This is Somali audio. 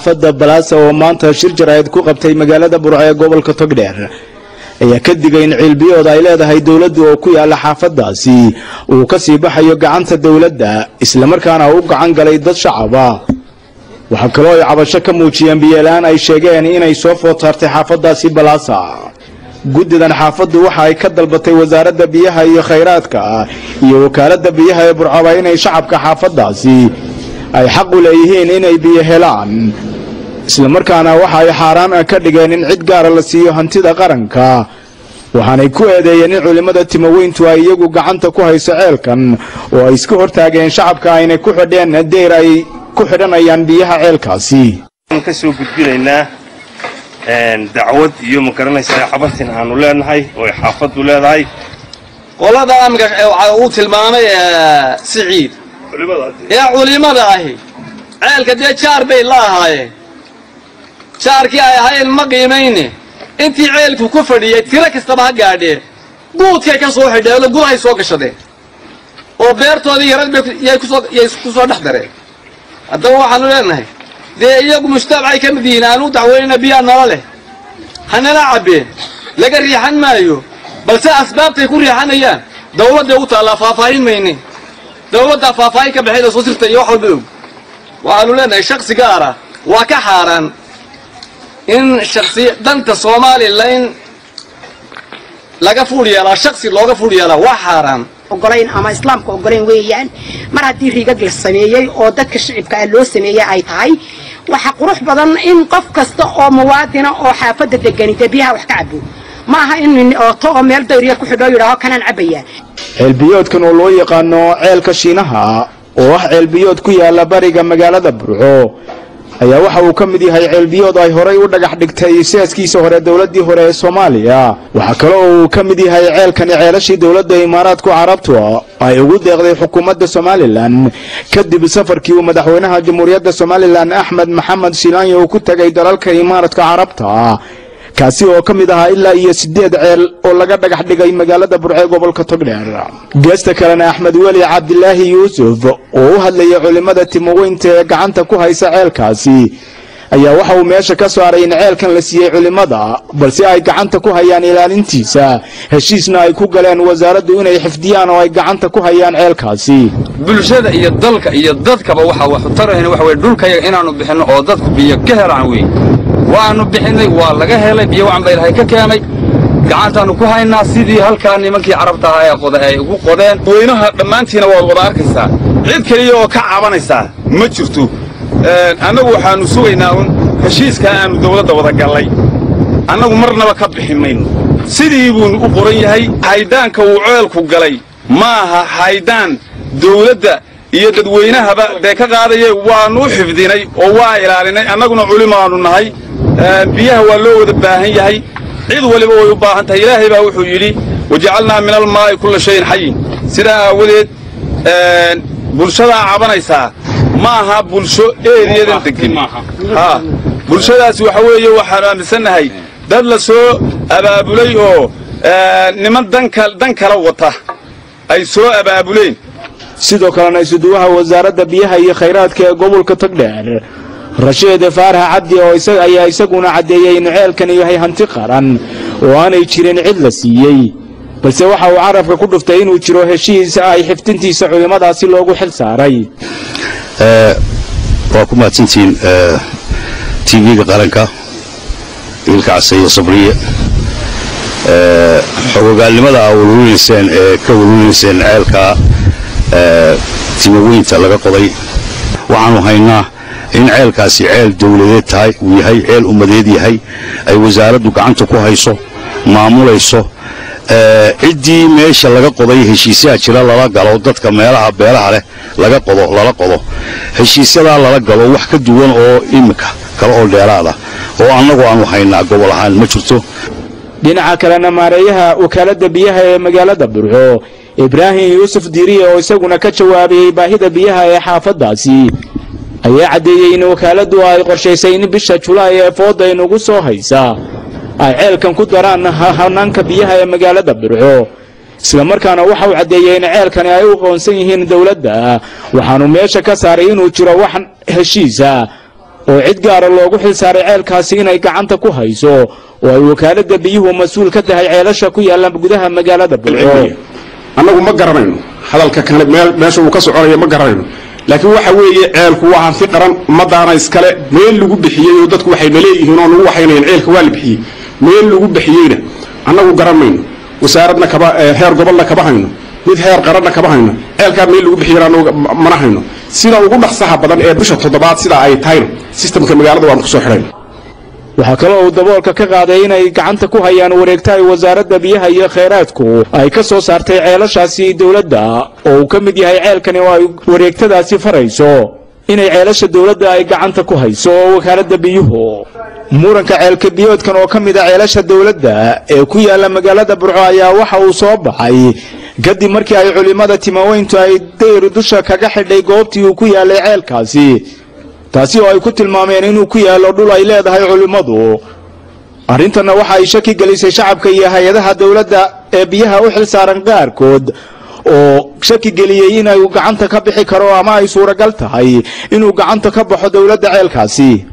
Xaafadda Balaasa oo maanta shir jaraa'id ku qabtay magaalada Burco ee gobolka Togdheer ayaa ka digay in ceelbiyood ay leedahay dowladdu oo ku yaala xaafadaasi uu ka sii baxayo gacanta dowladda, islamarkaana u gacan galay dad shacaba. Waxaa kaloo ay cabasho ka muujiyeen biyola-aan ay sheegeen inay soo food saartay xaafadaasi Balaasa. Guddidan xaafaddu waxa ay ka dalbatay wasaaradda biyaha iyo khayraadka iyo wakaaladda biyaha ee Burcaba inay shacabka xaafadaasi ay xaq u leeyihiin inay biyo helaan, islamarkaana waxa ay xaaraan ka dhigeen in cid gaara la siiyo hantida qaranka. Waxaanay ku eedeeyeen in culimmada timoweyntu ay iyagu gacanta ku hayso ceelkan oo ay iska hortaageen shacabka, ayna ku xidheen deyr ay ku xidhanayaan biyaha ceelkaasi. Ka soo gudbinaynaa dacwad iyo, ma garanaysaa, cabatin aanu leenahay oo ay xaafaddu leedahay. Qolada amika uu tilmaamay Siciid ee culimada ahi ceelka dee jaar bay la ahaayeen. Jaarkii ay ahaayeen ma qiimayne, intii ceelku ku fadhiyey tiro kastaba ha gaadhee, guudkay ka soo xidheenoo gudahay soo gashadeen oo beertoodii yarad bayay kusoo yay ku soo dhex dareen. Haddaba waxaanu leenahay, dee iyagu mujtamacay ka mid yihiin, aanu dacweynana, biyaa nala leh, hanala cabbeen, laga riixan maayo. Balse asbaabtay ku riixanayaan dawladday u taallaa, faahfaahin mayne, dawladdaa faahfaahin ka baxayda soo sirta iyo wax walba og. Waxaanu leenahay, shaksi gaara waa ka xaaraan in shaksi danta Somalilan laga fuudh yeelaa, shaksi looga fuudh yeelaa waa xaaraan. Ogolayn ama Islaamka ogolayn weeyaan. Mar haddii riigag la sameeyey oo dadka shicibka ah loo sameeyey ay tahay, waxa qurux badan in qof kasta oo muwaadina oo xaafadda degani dee biyaha wax ka cabo. Ma aha in ooto oo meel dayriya ku xidho yidhaaho kanaan cabaya. Ceelbiyoodkan oo loo yaqaano ceelka Shiinaha, oo ah ceelbiyood ku yaala bariga magaalada Burco, ayaa waxa uu ka mid yahay ceelbiyood ay horay u dhagax dhigtay seeskiisa hore dowladdii hore ee Soomaaliya. Waxaa kale oo uu ka mid yahay ceelkani ceelashii dowladda Imaaraadku Carabtu ay ugu deeqday xukuumadda Somalilan kadib safarkii uu madaxweynaha Jamhuuriyadda Somalilan Axmed Maxamed Shilaanyo uu ku tegay dalalka Imaaraadka Carabta, kaasi oo ka mid ahaa ilaa iyo 8 ceel oo laga dhagax dhigay magaalada Burco ee gobolka Togdheer. Geesta kalena, Axmed Weli Cabdilaahi Yuusuf oo u hadlayay culimmada timoweynta ee gacanta ku haysa ceelkaasi ayaa waxa uu meesha ka saaray in ceelkan la siiyey culimmada, balse ay gacanta ku hayaan ilaalintiisa, heshiisna ay ku galeen wasaaraddu inay xifdiyaan oo ay gacanta ku hayaan ceelkaasi. Bulshada iyo dalka iyo dadkaba waxa wax u tarayna waxa weye dhulkayaga inaannu bixinno oo dadku biyo ka helaan wey. Waannu bixinnay, waa laga helay biyo wacan ba Ilaahay ka keenay, gacantaannu ku haynaa sidii halkaa nimankii Carabta ahaa ee qoda ay ugu qodeen. Weynaha dhammaantiina waad wada arkaysaa, cid keliya oo ka cabanaysaa ma jirto. Annagu waxaannu sugaynaa un heshiiskaa aannu dawladda wada gallay, annagu marnaba ka bixi mayno, sidii buunu u qoran yahay. Xayddaanka uu ceelku galay ma aha xaydaan dawladda iyo dadweynahaba dee ka qaadaye, waannu u xifdinay oo waa ilaalinay. Annaguna culimaannu nahay, biyaha waa loo wada baahan yahay, cid waliba way u baahan tahay. Ilaahay baa wuxuu yidhi: "Wajacalnaa min almaa'i kulla shayin xayin." Sidaa aawadeed bulshadaa cabanaysaa ma aha bulsho eeriyadan deggan. Ha, bulshadaasi waxa weeye waxaannu aaminsannahay dad la soo abaabulay oo niman danka dan kala wata ay soo abaabuleen. Sidoo kalena, isuduwaha wasaaradda biyaha iyo khayraadka ee gobolka Togdheer, Rashiid Faarax Cabdi, oo ayaa isaguna caddeeyey in ceelkani yahay hanti qaran oo aanay jirin cid la siiyey, balse waxa uu carabka ku dhuftay inuu jiro heshiis ay xifdintiisa culimmadaasi loogu xil saaray. Waa ku mahadsantihiin TV-ga qaranka, Ilka Case iyo Sabriye, xogogaalnimada aa ururinayseen ee ka ururinayseen ceelka timoweynta laga qoday. Waxaanu haynaa in ceelkaasi ceel dawladeed tahay, uu yahay ceel ummadeed yahay, ay wasaaraddu gacanta ku hayso, maamulayso. Ciddii meesha laga qoday heshiisyaha jira lala galo, dadka meelaha beelaha leh laga qodo lala qodo, heshiisyadaa lala galo. Wax ka duwan oo iminka kale oo dheeraada oo annagu aanu haynaa gobol ahaan ma jirto. Dhinaca kalena, maareeyaha wakaaladda biyaha ee magaalada Burco, Ibraahim Yuusuf Diiriye, oo isaguna ka jawaabayey baahida biyaha ee xaafaddaasi, ayaa caddeeyey in wakaaladdu ay qorshaysay in bisha Julaay ee fooda inugu soo haysa ay ceelkan ku daraan hanaanka biyaha ee magaalada Burco. Islamarkaana waxa uu caddeeyey in ceelkani ay u aqoonsan yihiin dowladda, waxaanu meesha ka saaray inuu jiro wax heshiisa Oo cid gaara loogu xil saaray ceelkaasi inay gacanta ku hayso, oo ay wakaaladda biyuhu mas-uul ka tahay ceelasha ku yaalla gudaha magaalada Burco. Annagu ma garanayno hadalka kale meesha uu ka soconayo, ma garanayno, laakiin waxa weeye ceelku waa hanti qaran, ummadaana iskale. Meel lagu bixiyey oo dadku waxay naleeyihiin oo nagu waxaynayeen ceelka waa la bixiyey, meel lagu bixiyeyna annagu garan mayno. Wasaaradna kaba, heer gobolna kama hayno, mid heer qaranna kama hayno. Ceelkaa meel lagu bixiyana annagu mana hayno. Sida ugu dhaqsaha badan ee bisha toddobaad sida ay tahayna systemka magaalada waan kusoo xidhayn. Waxaa kaloo uu daboolka ka qaaday inay gacanta ku hayaan wareegta ay wasaaradda biyaha iyo khayraadku ay ka soo saartay ceelashaasi dowladda, oo uu ka mid yahay ceelkani, oo ay wareegtadaasi farayso inay ceelasha dowladda ay gacanta ku hayso oo wakaaladda biyuhu. Muranka ceelka biyoodkan oo ka mid a ceelasha dowladda ee ku yaala magaalada Burco ayaa waxa uu soo baxay kadib markii ay culimmada timaweyntu ay dayr dusha kaga xidhay goobtii uu ku yaalay ceelkaasi, taasi oo ay ku tilmaameen inuu ku yaallo dhul ay leedahay culimmadu. Arrintanna waxa ay shaki gelisay shacabka iyo hay-adaha dowladda ee biyaha u xil saaran qaarkood, oo shaki geliyey inay gacanta ka bixi karo ama ay suuragal tahay inuu gacanta ka baxo dowladda ceelkaasi.